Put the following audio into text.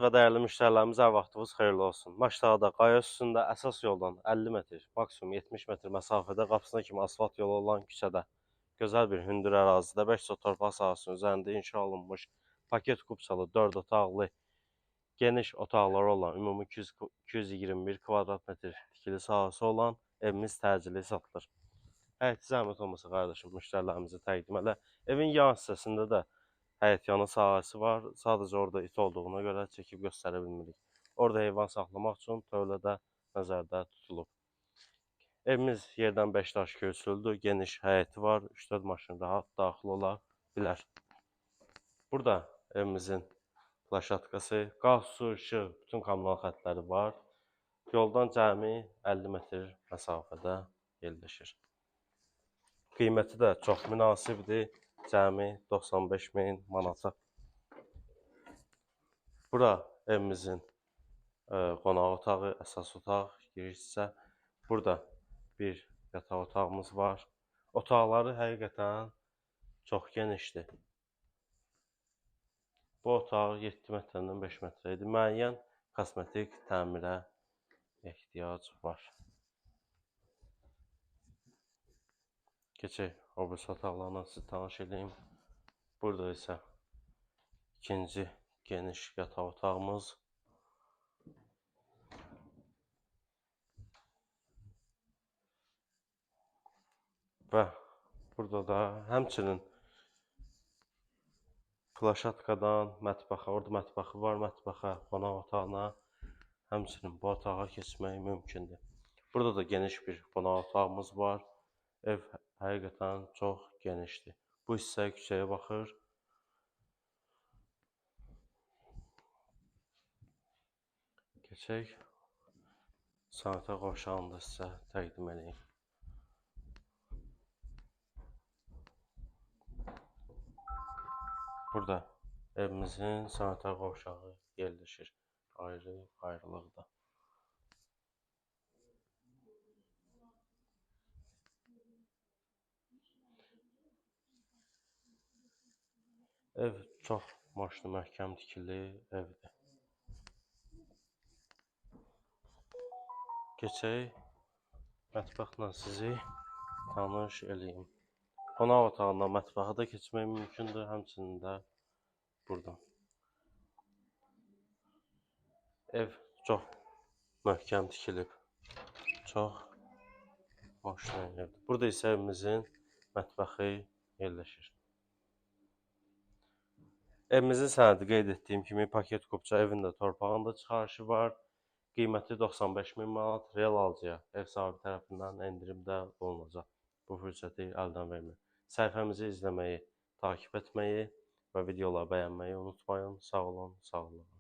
Və dəyərli müştərilərimiz, hər vaxtınız xeyirli olsun. Maşdağda qaya üstündə əsas yoldan 50 metr, maksimum 70 metr məsafədə qapısına kimi asfalt yolu olan küçədə gözəl bir hündür ərazidə 5 sot torpaq sahəsinin üzərində inşa olunmuş paket kupçalı 4 otaqlı geniş otaqları olan ümumi 221 kvadrat metr tikili sahəsi olan evimiz təcili satılır. Həyəti zəhmət olmasa qardaşım müştərilərimizə təqdim elə. Evin yan hissəsində də həyətyanı sahəsi var. Sadəcə orada it olduğuna görə çəkib göstərə bilmirik. Orada heyvan saxlamaq üçün tövlə də nəzərdə tutulub. Evimiz yerdən 5 daş kürsülüdür. Geniş həyəti var. 3-4 maşın rahat daxil ola bilər. Burada evimizin plaşatkası, qaz, su, işıq, bütün kommunal xətləri var. Yoldan cəmi 50 metr məsafədə yerləşir. Qiyməti də çox münasibdir. Cəmi 95 min manata. Bura evimizin qonaq otağı, əsas otaq, giriş hissə. Burada bir yataq otağımız var. Otaqları həqiqətən çox genişdir. Bu otaq 7 metrdən 5 metrə idi. Müəyyən kosmetik təmirə ehtiyac var. Keçək o birisi otaqlarla sizi tanış edeyim. Burada isə ikinci geniş yataq otağımız. Və burada da həmçinin plaşatkadan mətbəxə, orada mətbəxi var, mətbəxə, qonaq otağına, həmçinin bu otağa keçmək mümkündür. Burada da geniş bir qonaq otağımız var. Ev həqiqətən çox genişdir. Bu hissə küçəyə baxır. Keçək sanitar qovşağını da sizə təqdim edeyim. Burada evimizin sanitar qovşağı yerləşir. Ayrı-ayrılıqda. Ev çox maşını möhkəm tikili evdir. Keçək mətbəxlə sizi tanış eləyim. Qonaq otağından mətbəxə də keçmək mümkündür, həmçinin də buradan. Ev çox möhkəm tikilib. Çox maşını evdir. Burada isə evimizin mətbəxi yerləşir. Evimizin sənədi qeyd etdiyim kimi paket kupça evin də torpağında çıxarışı var. Qiyməti 95 min manat. Real alıcıya ev sahibi tərəfindən endirim də olunacaq. Bu fürsəti əldən verməyin. Səhifəmizi izləməyi, takip etməyi və videoları bəyənməyi unutmayın. Sağ olun, sağ olun.